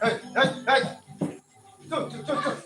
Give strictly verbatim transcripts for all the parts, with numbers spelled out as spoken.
Hey, hey, hey! Chuk, chuk, chuk, chuk!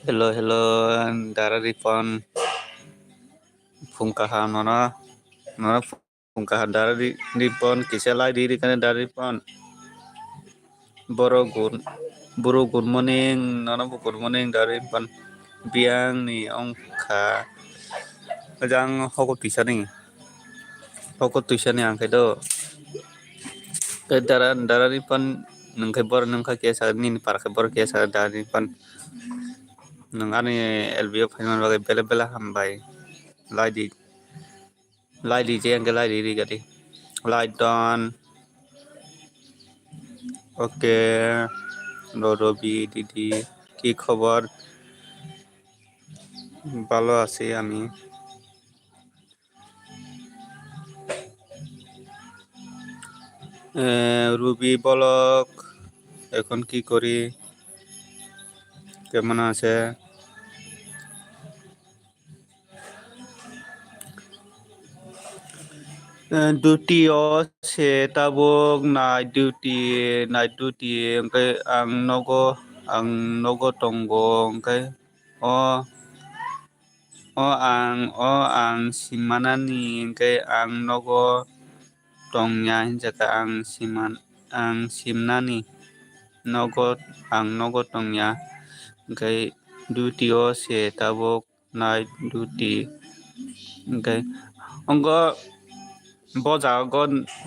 Hello, hello, Dara Ripon. Phung kaham nono, nono phung kaham Dara Ri-, Ripon, kisa lai di ri kane Dara Ripon. Boro good, bro good morning, nono bo good morning Dara Ripon. Biyang ni ongkha, jang hoko tuisa ni, hoko tuisa ni ang khe do. Tei Dara, Dara Ripon nwng khe boro nwng kha kesa, nini para khe boro kesa Dara Ripon. Nwng ani L B o phaimani bagwi belai belai hambai. Lai di, lai di je, hwnkhe lai di, ri gadi. Lai don. Okay. Lo Robi, didi. Ki khobor? Bhalo achi ami. এ, রুবি বলক, এখন কি করি? কেমন আছে? এ, duty o se tabuk night duty, night duty, hwnkhe ang nogo, ang nogo tongo, hwnkhe o, o ang, o ang simanani, hwnkhe ang nogo tongya hinjakha ang siman-, ang simnani nogo, ang nogo tongya, hwnkhe duty o se tabuk night duty. Hwnkhe ongo bo jago,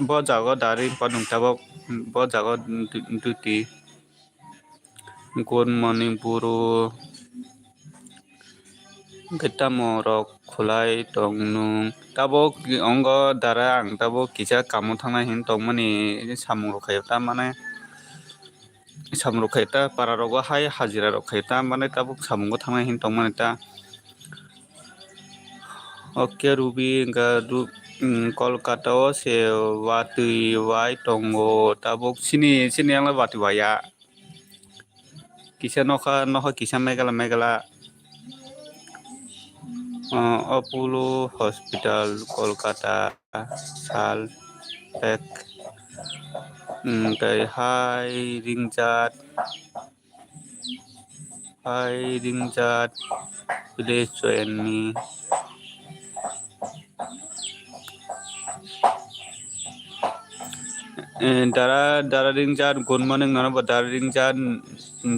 bo jago dari ponung tabuk bo jago du-, duty. Good morning, buru. Hwnkhe tamo rok khulai tong nung? Tabuk ongo dara ang tabuk kisa kamo thangnai hin tongmani samung rok khaio ta mane. Samung rok khaio ta para rogo hai hajira rok khaio ta mane tabuk samungo thangnai hin tongmani ta. Oke Ruby, hwnkhe Ru-, mm, Kolkata o se watwi wai tongo tabuk sini, sini yang watwi waya. Kisa nokha, nokha kisa megala, megala. Ah, Apollo Hospital, Kolkata, sal, ek, mm, tei hai ringjak, hai ringjak, please join me. Eh, dara, dara ringjak, good morning, nono bo dara ringjak,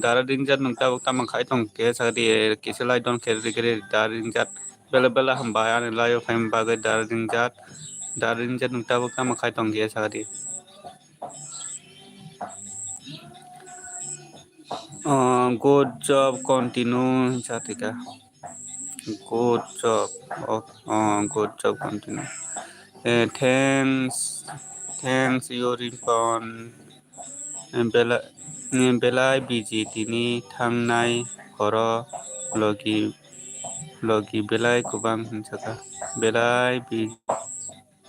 dara ringjak nwng tabuk tamo khai tong khe sakdi, kisa lai don khe rikri dara ringjak, bela bela hambai ani lai o phaima bagwi dara ringjak, dara ringjak nwng tabuk tamo khai tong khe sakdi. Oh, good job, continue, hinsa thika. Good job. Oh, oh, good job, continue. Eh, thanks, thanks, Yorimpon. Eh, bela-, eh, belai busy tini thangnai horo logi, logi belai kubang hinsaka. Belai bi-,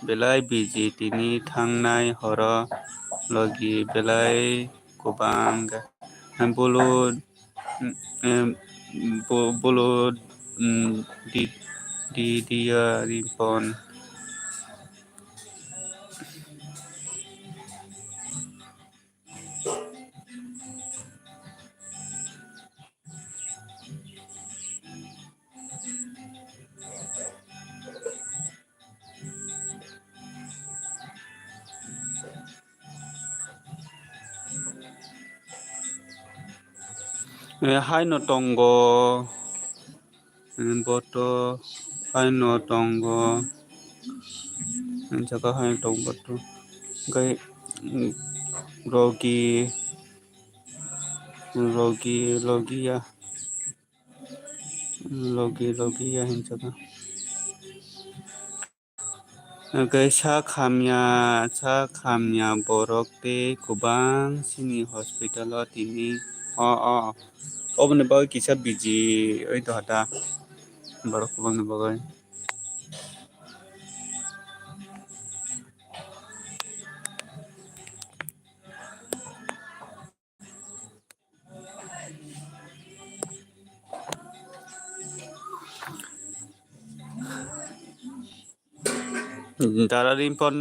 belai busy tini thangnai horo logi belai kubang. Bulu, mm, em, bu-, bulu, mm, di, di, dia rimpon. Eh, haino tongo, eh, boto haino tongo, eh, jaga haino tongo boto, hwnkhe, mm, rogi, rogi, logia, logi, logia hinjago. Hwnkhe sak hamya, sak hamya borok tei kwbang chini hospital o tini. O, o, oboni bagwi kisa busy oi doha ta borok kwbangni bagwi. Dara rimpon,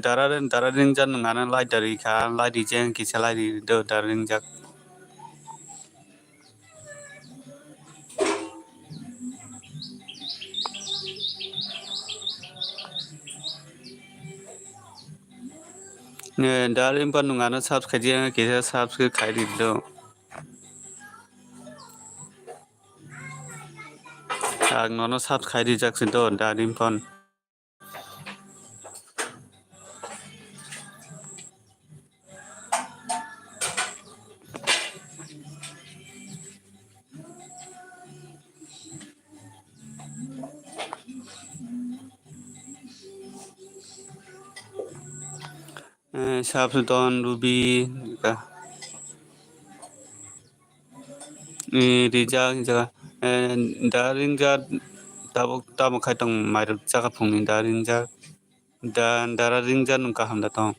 dara, dara ringjak nwng ano lai da rikha, lai rijak kisa lai ri do dara ringjak. Eh, dara rimpon nwng ano subscribe kisa subscribe khai di do. Ang nono subscribe rijak si do, dara rimpon. Eh, Sabsuton, Ruby, ka. Eh, rijak, rijak. Eh, da ringjak, tabuk, tabuk khai tong, mairok chaka phungni da ringjak. Da, dara ringjak nung kaham da tong.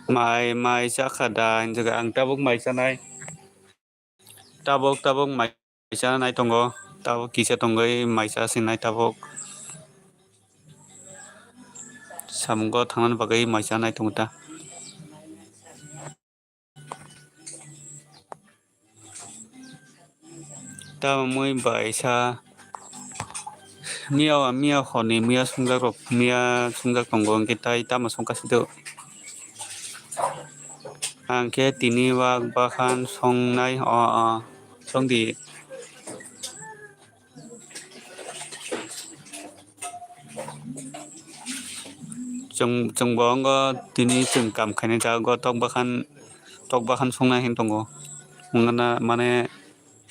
Mai, mai chakha da, hinjaga ang tabuk mai chanai. Tabuk, tabuk mai chanai tongo. Tabuk kisa tongwi mai chasinai tabuk. Samungo thangnani bagwi mai chanai tongo ta. Tamwi bai sa. Miya, miya hor ni miya sungjak rok, miya sungjak tongo, hwnkhe tai tamo songkha sidi. Ang khe tini wak bahan songnai, o, o, songdi. Chwng, chwngbo wngkha tini chwng kam khainai jaga o tok bahan, tok bahan songnai hinwi tongo. Wngkha na mane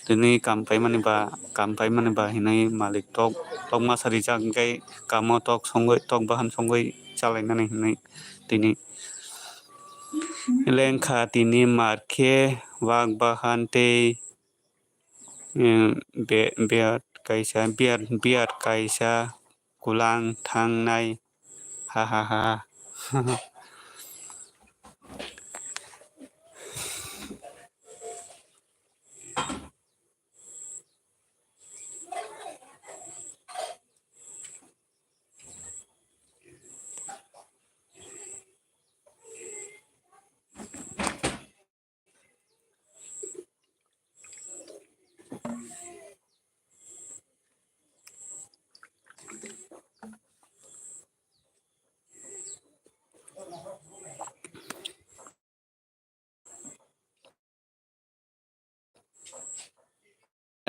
tini kam paimani ba, kam paimani ba hinwi malik tok, tok masa rijak, hwnkhe kamo tok songwi, tok bahan songwi chalainani hinwi tini lengkha tini mar khe wak bahan tei, em, be-, biyat kaisa, biyat, biyat kaisa kulang thangnai, ha, ha, ha.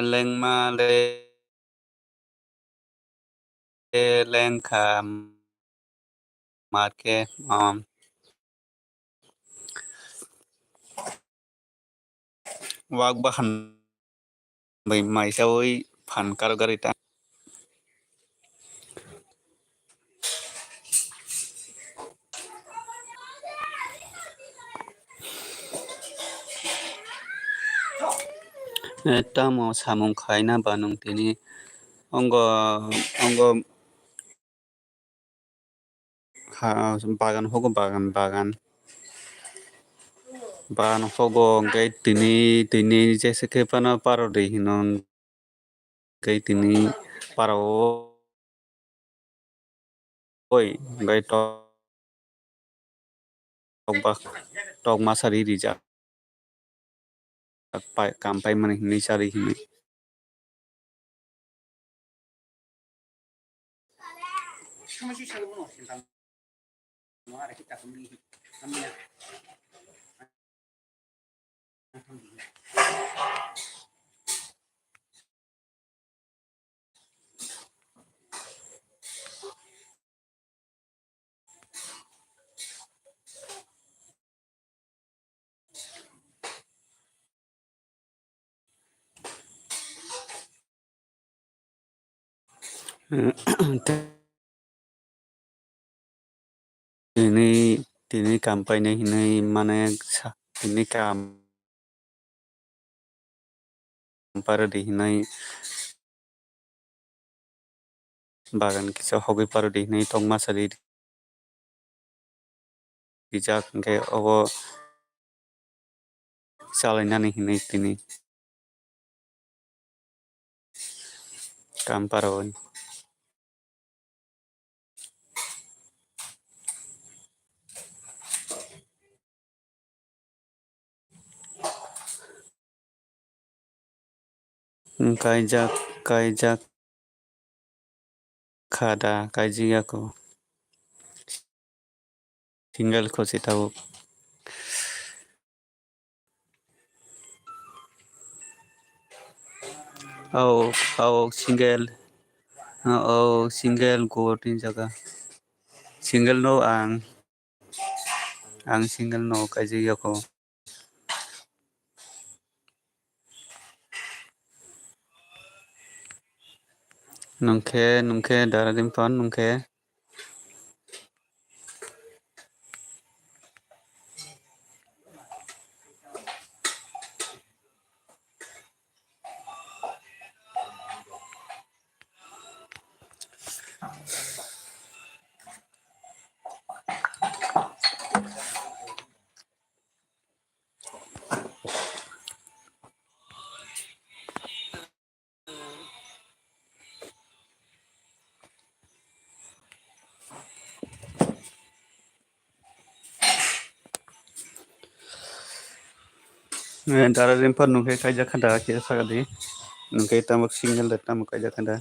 Lengma le, lengkha marke, um, wak bahan bai maisawi phan kar gari ta. Eh, tamo samung khaina ba nwng tini ongo, ongo ha, bagan hogo, bagan, bagan. Bagan hogo, hwnkhe tini, tini jese khe phano parodi hino, hwnkhe tini parao, oi, hwnkhe to-, tok bak, tok masa ri rijak. Pai-, kam paimani hinwi charwi hinwi. Tini, tini kam painai hinwi mane sa, tini kam parodi hinwi bagan kisa hogwi parodi hinwi tongma sadi rijak, hwnkhe obo chalainani hinwi tini kam paroi. Kaijak, kaijak kha da, kaijak ya kho. Single kho se tabuk. Au, au, single. Au, single go tin jaga. Single no ang. Ang single no kaijak ya kho. Nungkhe, nungkhe, dara rimpan nungkhe. Eh, dara rimpa nungkhe kaijak kha da, khe sakadi. Nungkhe tamo single da tamo kaijak kha da.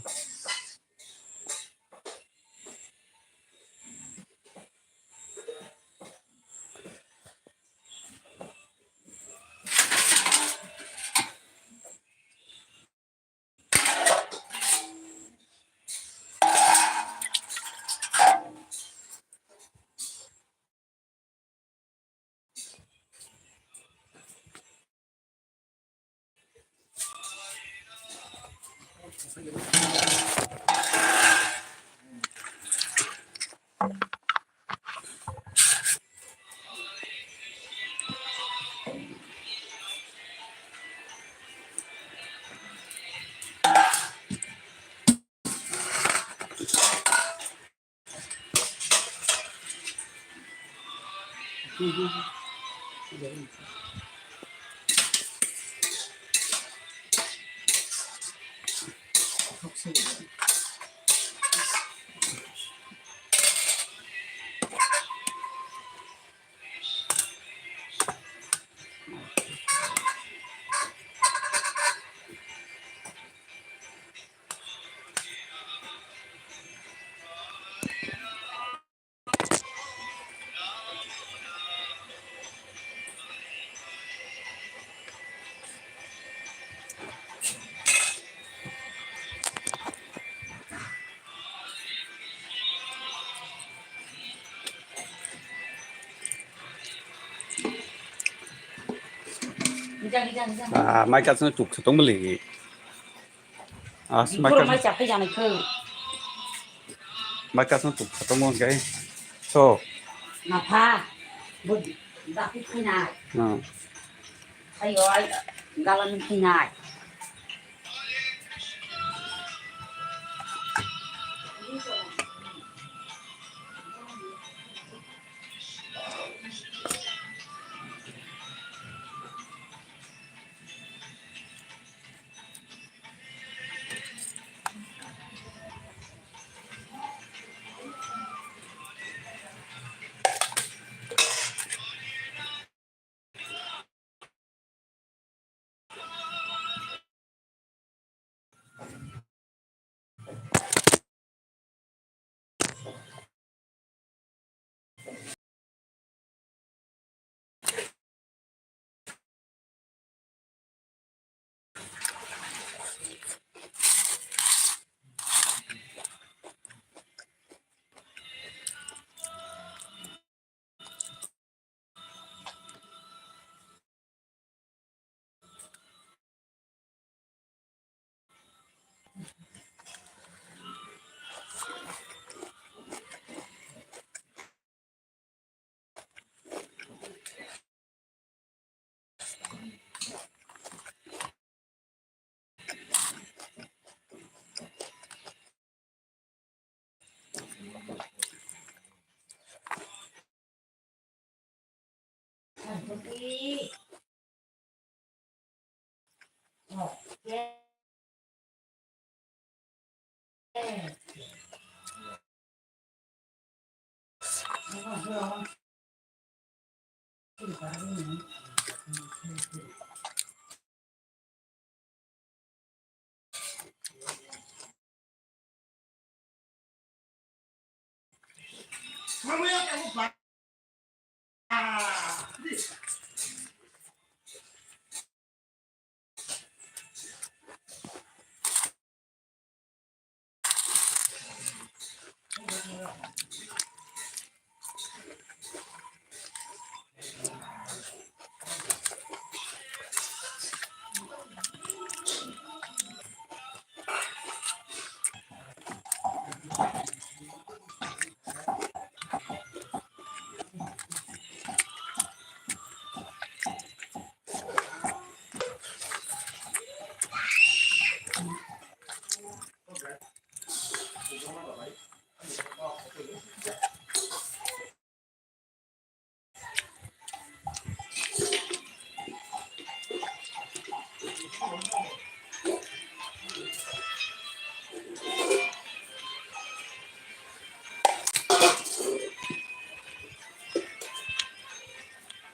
Ah, mai kasno tuk se tong beli. Ah, mai kas-, mai chapai jani khe. Mai kasno tuk se tong beli. So. Napha. Bud, dapi khinai. Hmm. Ayo, ay, galan khinai.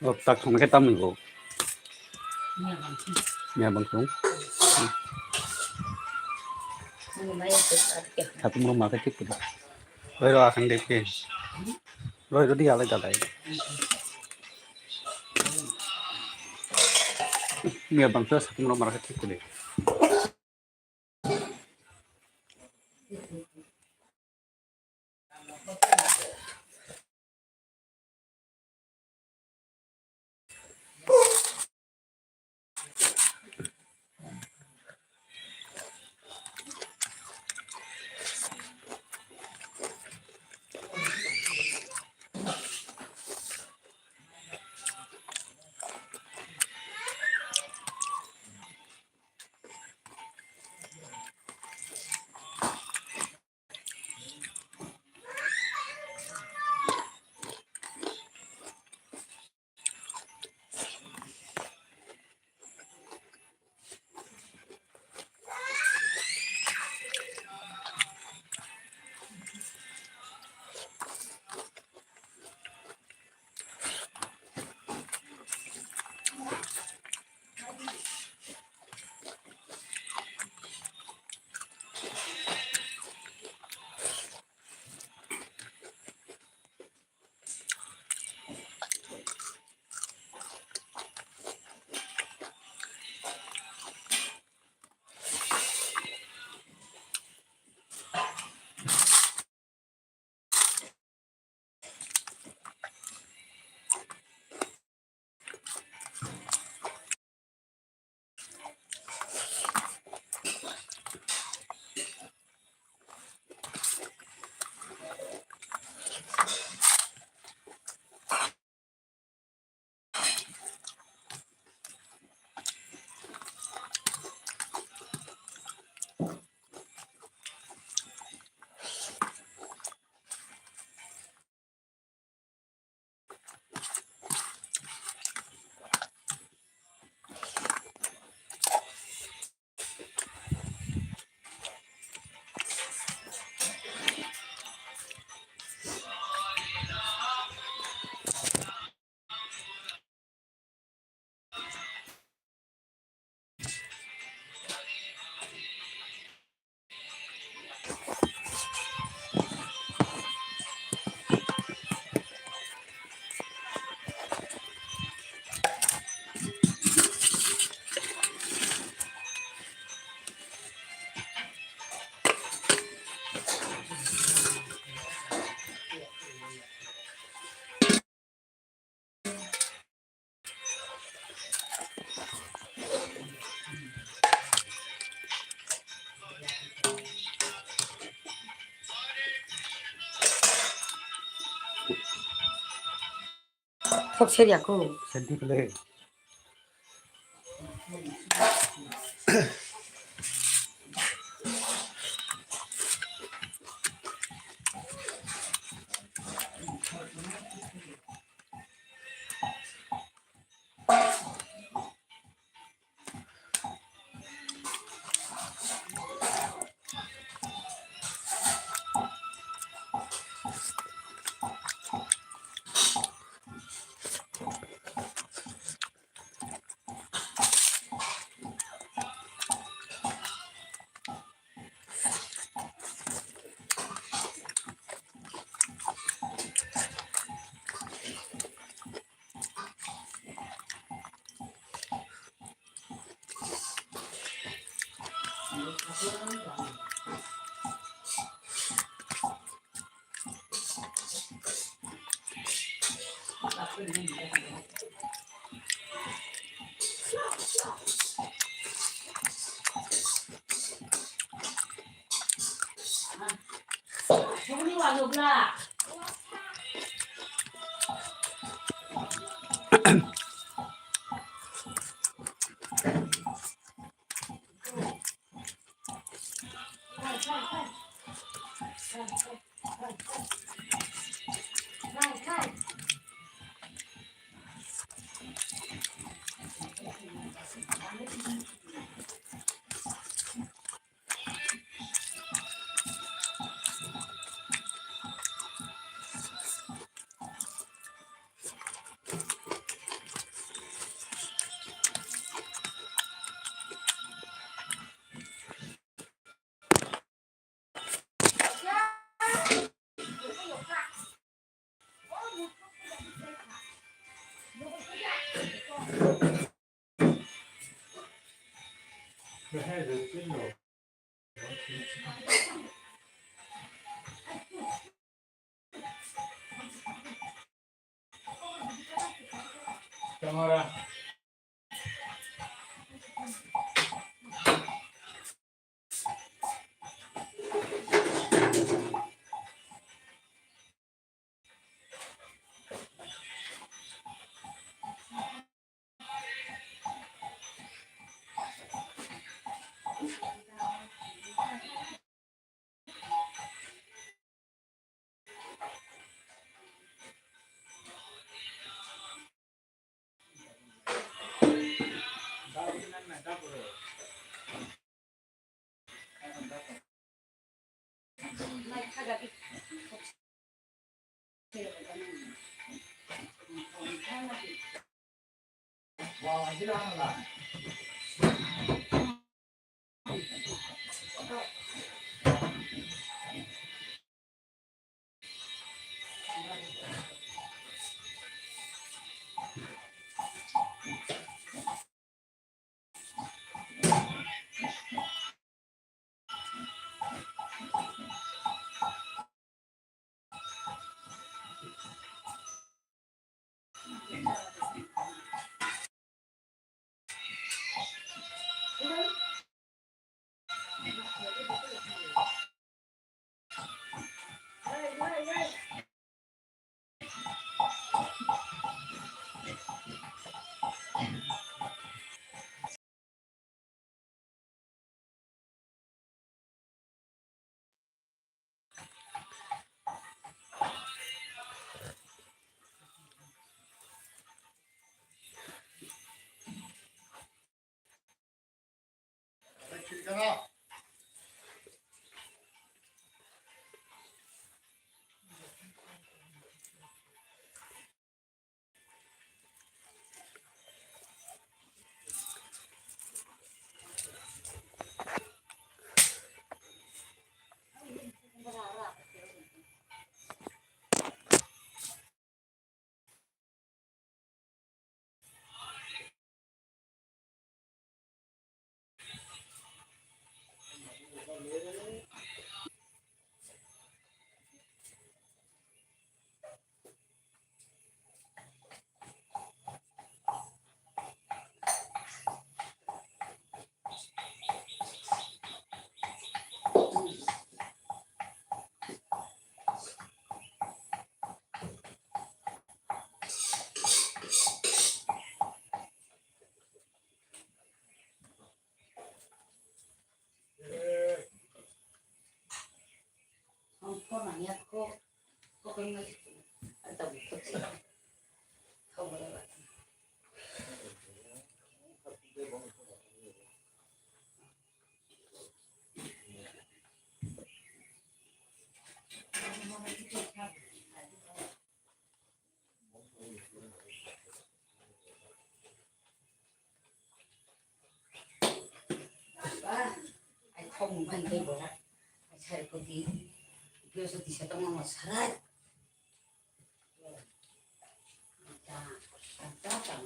Oh, tak thong khe tamni bo. Miya bang thong. Miya bang thong. Satung rok ma khe thik kwrwi. Oi ro akhang de khe. Roi rodi alai dalai. Miya bang thong satung rok ma khe thik kwrwi. Thok ser ya ko. Senti play. Niat ko, ko ko ngai. Ata bu ko si. Ko ko la. Ba, ai thok mung khan tei bola. Ai sari ko di, pio so tisa tong mo sarai. Ta, ta, ta, ta.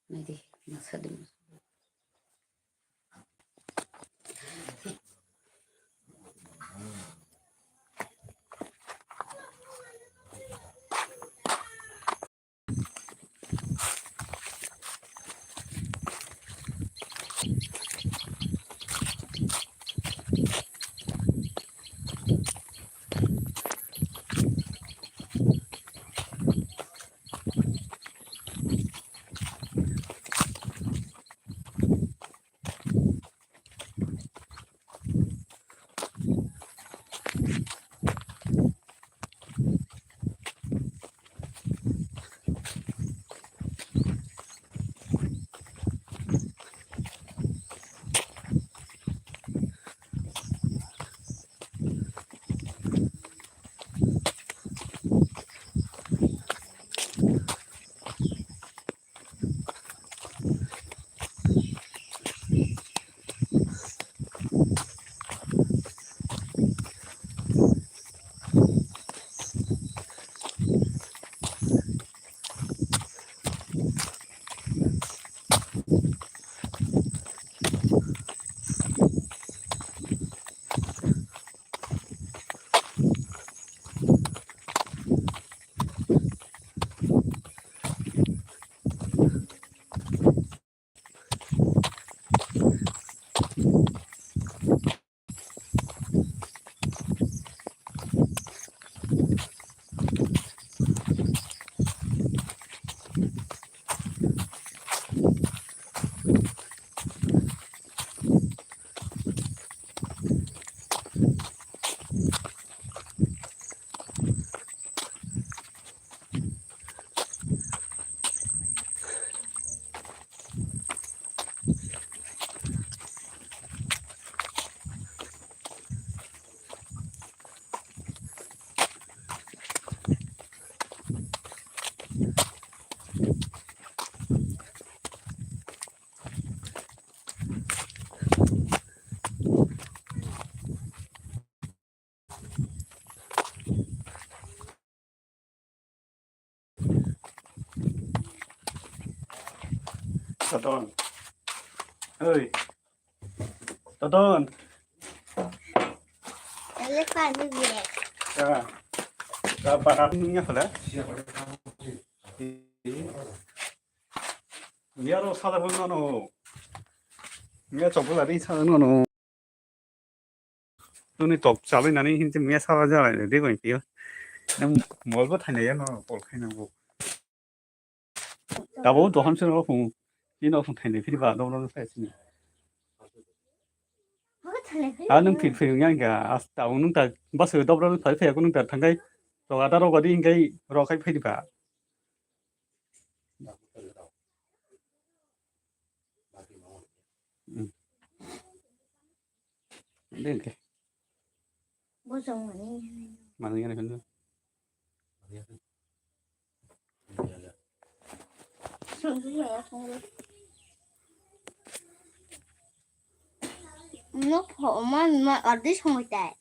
Naidi, masa dum. Todon. Oi. Todon. Ele pani biya. Ya. Ya, para punya pala. Biar lo salah pun no. Ya, coba lari salah no. Nini tok chalai nani hinti mesa jala de goi pio. Nang mol bo thaina ya no pol khai nang bo. Tabo dohan se no phung. Ni no phung thaina phiri ba dom dom sai sini. A nung phir phir yang ga as ta nung ta bas dom dom sai phai nung ta thangai. To ada ro gadi hingai ro khai phiri ba. Hmm. Dengke. Bosong mani. Mani ngene kan. No, man, ma, ardi songoi tai.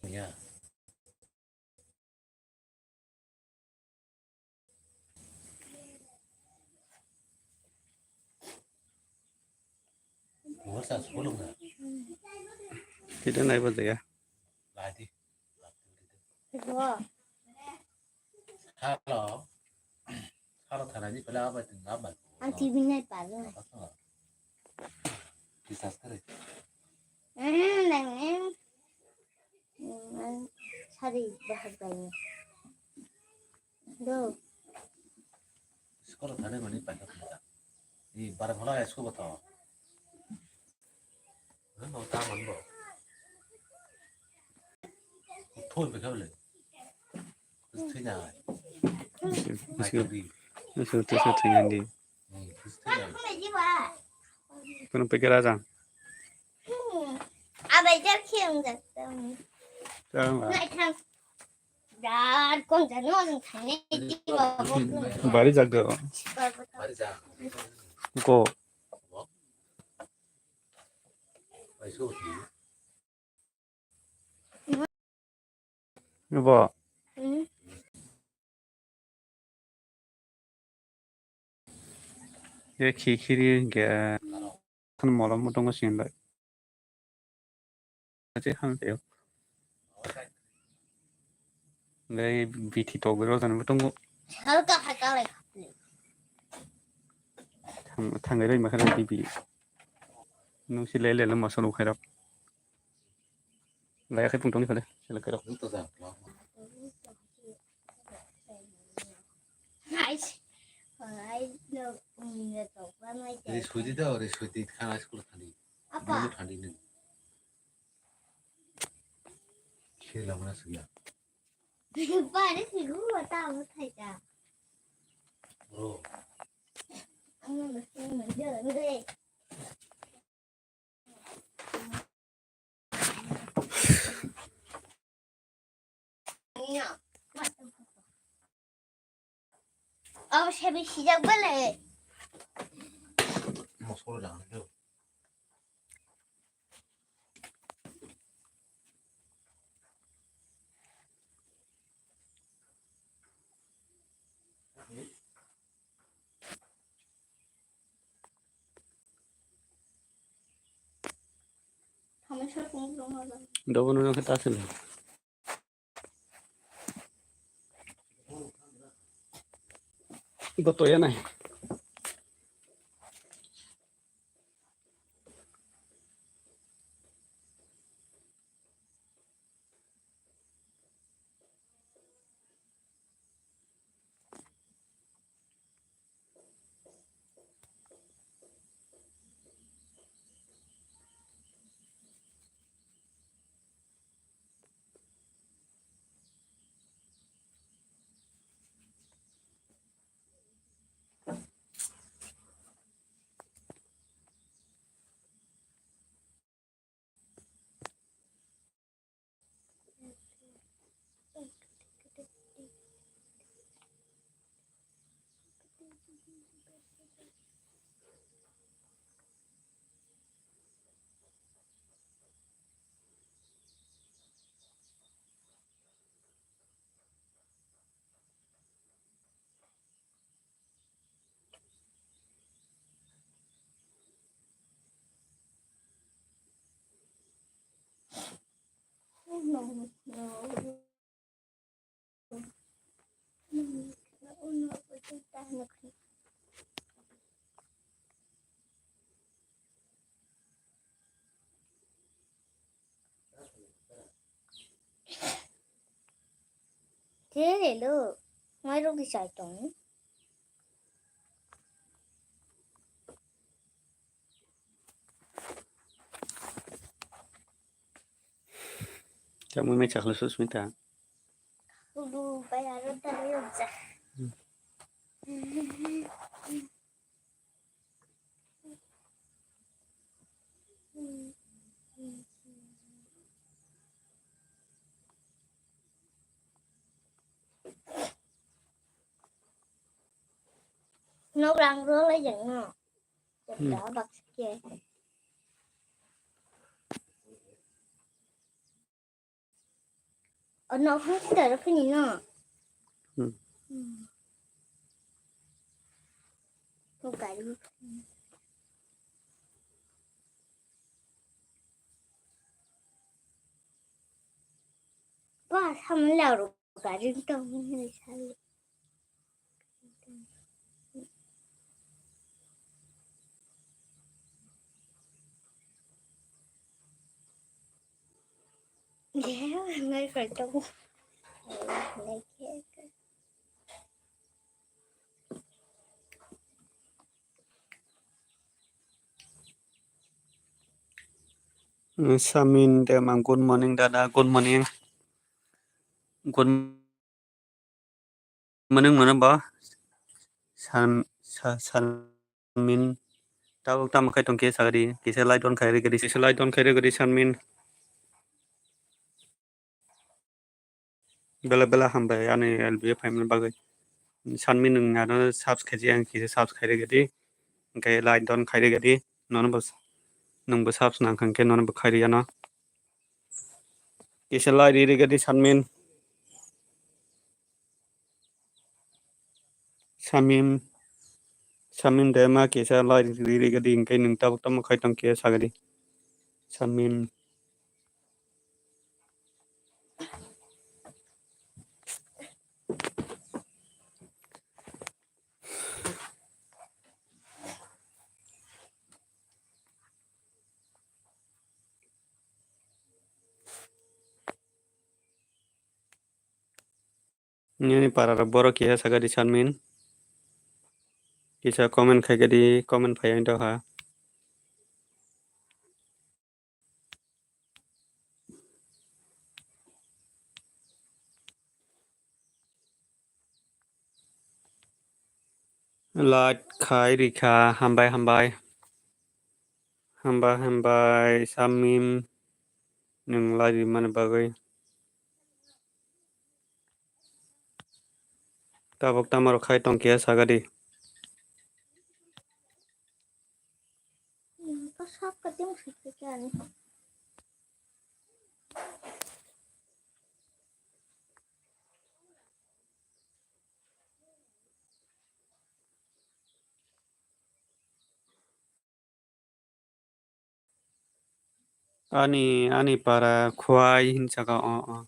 Ya. Kita naik apa ya? Halo. Halo, thanani pala apa tinggal apa? Ang T V nai palo. Kisas kare. Hmm, nang, nang. Hmm, sari bahag bai. Do. Skoro thane mani paikha khumta. Ni bara bhala esko bata. Hano ta manbo. Thoi paikha bole. Thoi na. Thoi na. Ni thoi na. Kono peke raja. Hmm. Abai jak khiang jak tang. Tang la. Nai thang. Dar kon jano ang thane di ba bo. Bari jak do. Bari jak. Go. Bo. Hmm. Ye khi khiri hinkhe khun molom bo tongo sini bai. Ache ham teo. Ngai bithi tok bero jani bo tongo. Halka halka lai. Thang, thangai rai makhara bibi. Nung si lele lama sono khairap. Laya khai pung tongni phale, sila kairok. Ri sudi da, ri sudi khana school thani. Apa? Thani ni. Khela mana sila. Ba, ri sudi ko ta mo thai ka. Bro. Ang mo mo mo. Abo sebi sijak bele. Mosoro lang do. Dobo no nang khe ta sini. Bo toya nai. Hello, mai rok di chai tong. Chamui mai chakla Susmita. Ulu bai aro ta bai rok ja. Nok rang rw lai jeng no. Hmm. Jepta baksa khe. Ono hung sida rw phini no. Hmm. Hmm. Ko gari. Ba, samla ro gari tong ni sali. Samin Dema, good morning, dada, good morning. Good morning, mano ba? San-, sa-, Samin Tabuk tamo khai tong khe sagadi, kisa like don khai rigadi, kisa like don khai rigadi Sanmin. Bela bela hambai ani L B F phaimani bagwi. Sanmin nwng ano subs khaiji ang kisa subs khai rigadi. Hwnkhe like don khai rigadi. Nono bo s-, nwng bo subs nang kha hwnkhe nono bo khai riyano. Kisa like ri rigadi Sanmin. Samim, Samim de ma kisa lai ri ri gadi hwnkhe nwng tabuk tamo khai tong khe sagadi. Samim. Nini para rok borok kisa saka di Sanmin. Kisa comment khai di, comment phai ang doha. Like khai rikha, hambai hambai. Hambai hambai Samim, nwng like rimani bagwi. Tabuk tamo rok khai tong khe sagadi. Ani, ani para Khwai hin saka o, o.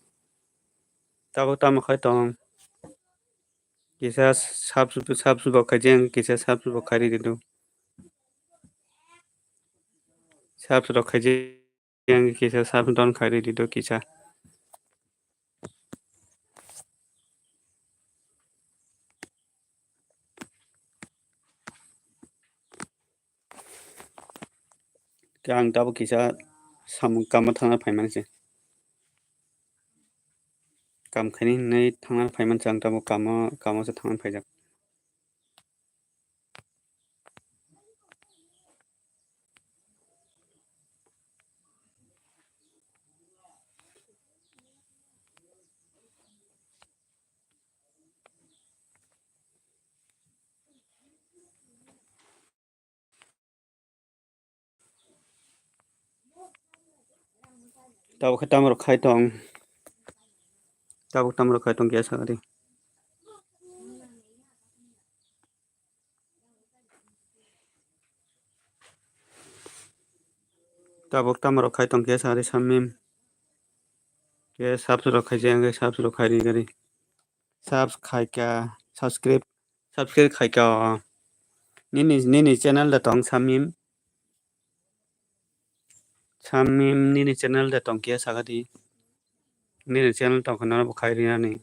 Tabuk tamo khai tong. Kisa sab, sab, sab khai jeng, kisa sab, sab khai ri do. Sab, sab khai jeng, kisa sab don khai ri do kisa. Khe ang tabuk kisa samung kamo thangna phaimani se. Kam khaini hinwi thangna phaimani se ang tabuk kamo, kamo se thangna phaijak. Tabuk khe tamo rok khai tong. Tabuk tamo rok khai tong khe sagadi. Tabuk tamo rok khai tong khe sagadi Samim. Khe subs rok khai jeng khe subs rok khai ri gari. Subs khai kha, subscribe, subscribe khai kha. Nini, nini channel da tong Samim. Samim nini channel da tong khe sagadi. Nini channel tong khe nono bo khai rinani.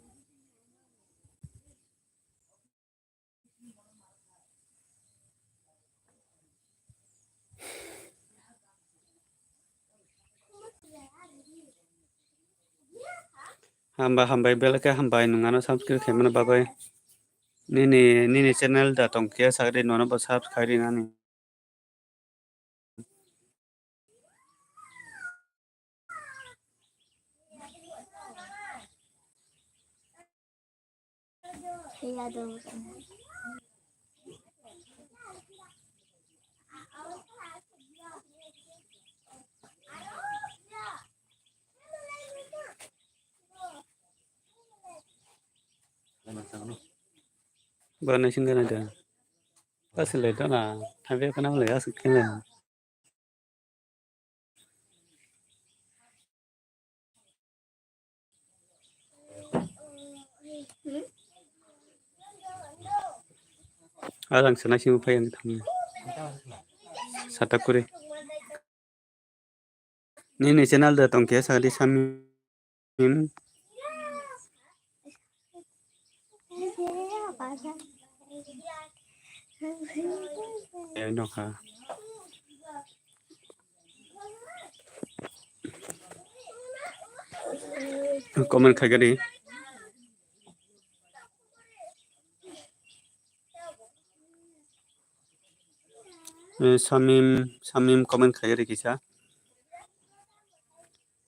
Hamba hambai belai khe hambai nwng ano subscribe khaimani bagwi. Nini, nini channel da tong khe sagadi nono bo subscribe rinani. Bana singana da. Asle dana, habe kana le asle kana. Alang sana sing upai ang thang. Sata kure. Nini channel da tong khe sagadi Samim. Eh, nokha. Comment khai gari. Eh, Samim, Samim comment khai ri kisa.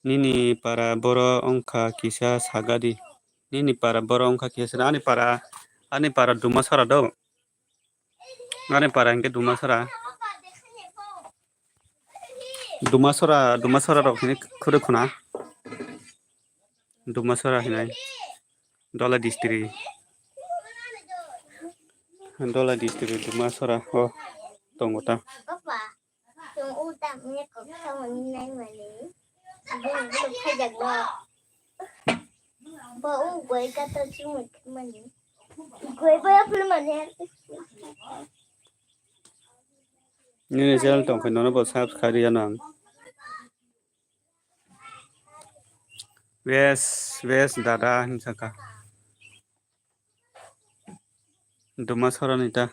Nini para boro wngkha kisa sagadi. Nini para boro wngkha kisa ani para, ani para Dumasora do. Ani para hingke Dumasora. Dumasora, Dumasora rok hini khuri khuna. Dumasora hinai. Dola district. Dola district Dumasora o tongo ta. Chwng o tamni kok samani nai mani. Bini bini phaijakno. Bo o goi kata chumui khmani. Goi bo yapul mani. Nini channel tong phai nono bo subscribe riya nang. Wes, wes dada hinsaka. Dumasora ni ta.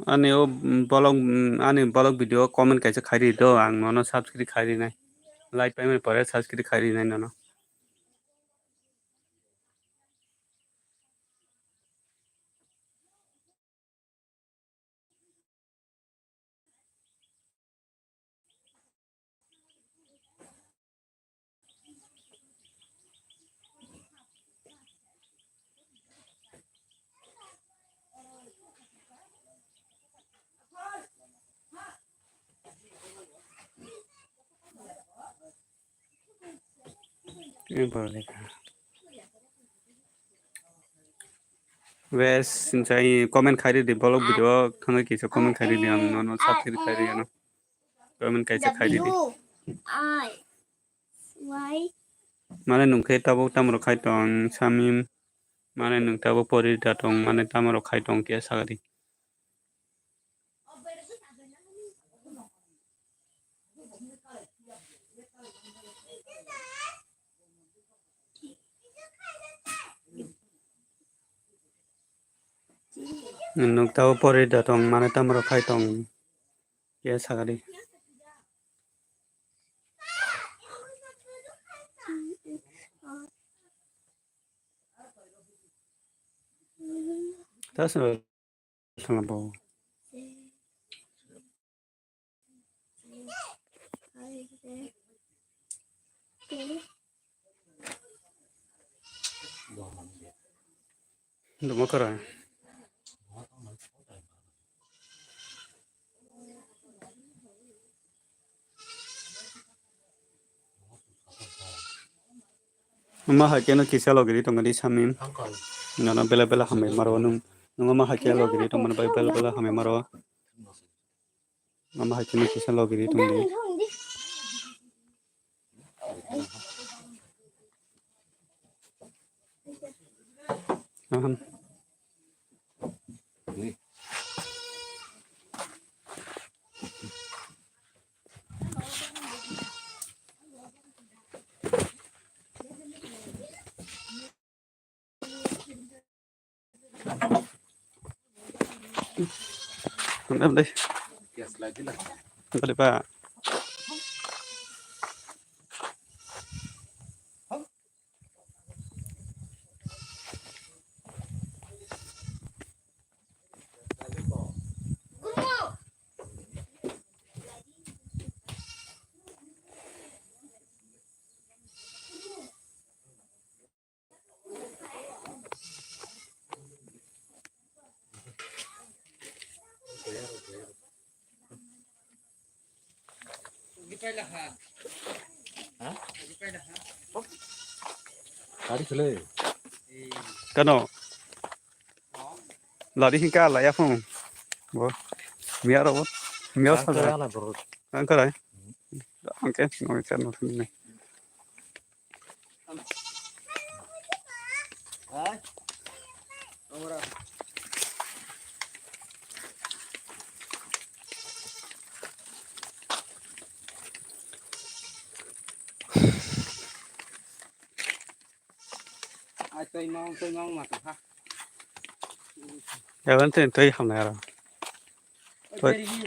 Ani o, mm, bolok, mm, ani bolok video comment kaisa khai ri do, ang nono subscribe khai ri nai. Like paimani pore subscribe khai ri nai nono. Wes, sinchai comment khai di, bolok video thangwi kisa comment khai di, ang nono subscribe khai di, ano. Comment kaisa khai di. Mane nwng khe tabuk tamo rok khai tong, Samim? Mane nwng tabuk pori da tong, mane tamo rok khai tong khe sagadi. Nwng tabuk pori da tong, mane tamo rok khai tong khe sagadi. Tasno swnambo. Dumo kwrwi. Ama hai khe no kisa logiri tongo di Samim. Nono bela bela hambai maro nwng. Nwng ama hai khe logiri tongmani bai bela bela hambai maro. Ama hai khe no kisa logiri tongdi. Ahan. Andam dai. Bali pa. Kano? Lari hingka laya phung. Bo. Miya ro bo. Miya sa. Ang kara. Ang kara. Ang ke no ke no ne. Ai, twi mong, twi mong ma tongkha. Yaban twi, twi hamnai aro. Twi. Twi.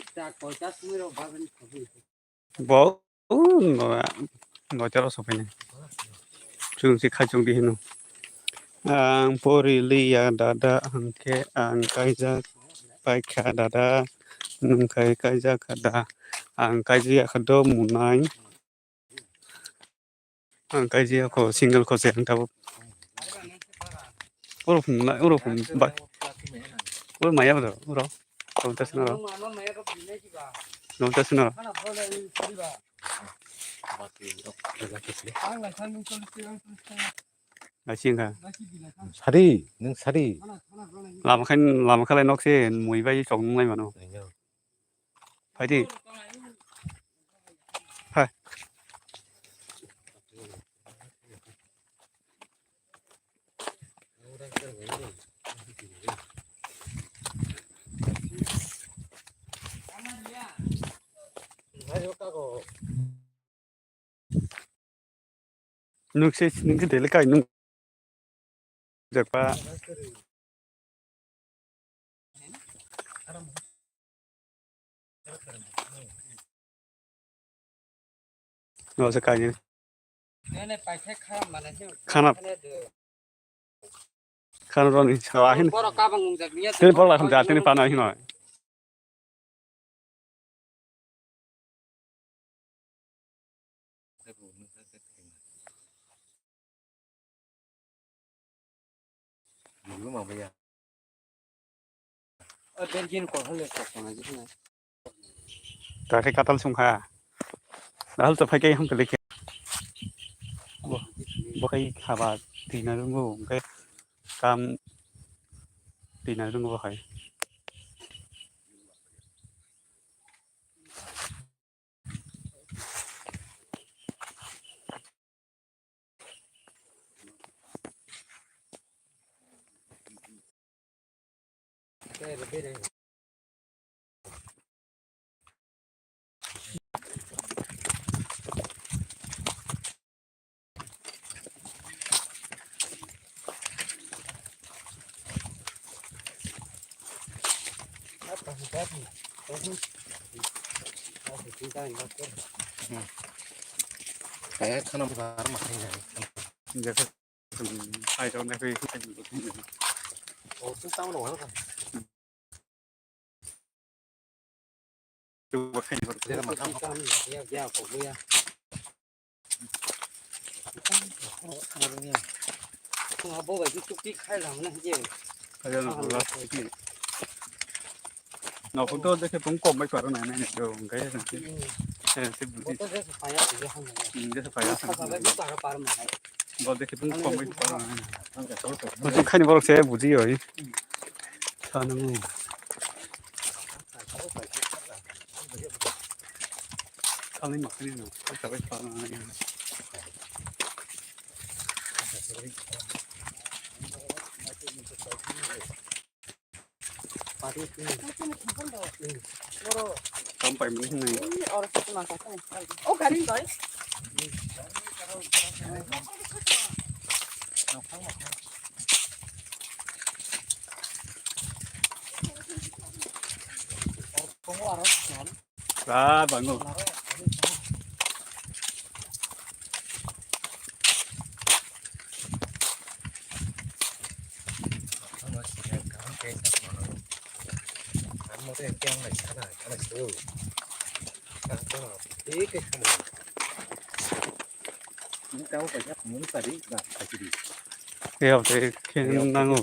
Bo, u, no, no, tero sopini. Chwng se khachung di hino. Ang pori liya dada, ang khe ang kaijak paikha dada, nwng khai kaijak kha da, ang kaijak ya kha do munai. Ang kaijak ya kho single kho se ang tabuk. Oro phum na, oro phum ba. Oro maya ba do, oro. Kaunta sina ro. Kaunta sina ro. Asing kha. Sari, nwng sari. Lama khain, lama khalai nok se mui bai chok nung lai mano. Phaidi. Hai. Nuk se nuk se dele kai nuk jakpa. No se kai ni. Khana. Khana roni sawa hin. Tini borok lai kham ja tini pana hino. Takhai katal sungkha. Dahal to phaikai ham kali khe. Bo, bo khai haba tina rungo, hingke kam tina rungo bo khai. Kaya khana bukhar makhai jani. Jaka, hmm, ai jok na koi. Oh, tu tamo lo. No, photo dekhe pung kom bai paro nai nai to, hingke se buji. Hingke se paya. Bo dekhe pung kom bai paro nai nai. Buji khani borok se buji oi. Sanang. Kami makhani no, kami paro nai. Kam pai mani hinai. Oh, gari doi. Ba bango. Khe nango.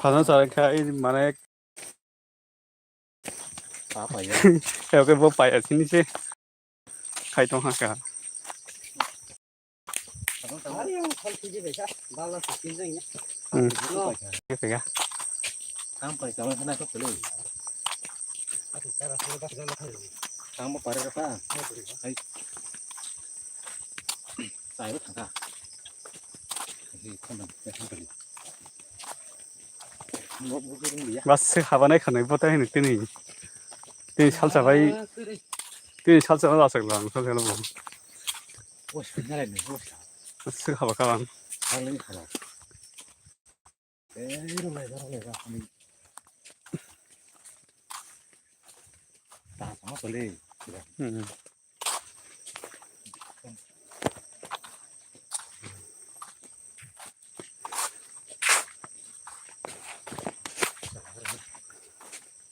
Phano chara kha, mane. Oke, bo paya sini se. Khai tong ha kha. Ari ang khol piji bai sa, bala sa piji ya. Hmm. No. Oke, ya. Ang pai kama sana to kuli. Ang mo pare pa. Ai. Sai thang ka. Ai, thang ka. Bas se habanai khanai bo tai hini tini. Tini salsa bai. Tini salsa na lasak lang, salsa na bo. Bos pinjala ni bos la. Sir haba kalang. Saling khala. Eh, ro lai ro lai ro kami. Ta sama kali. Hmm.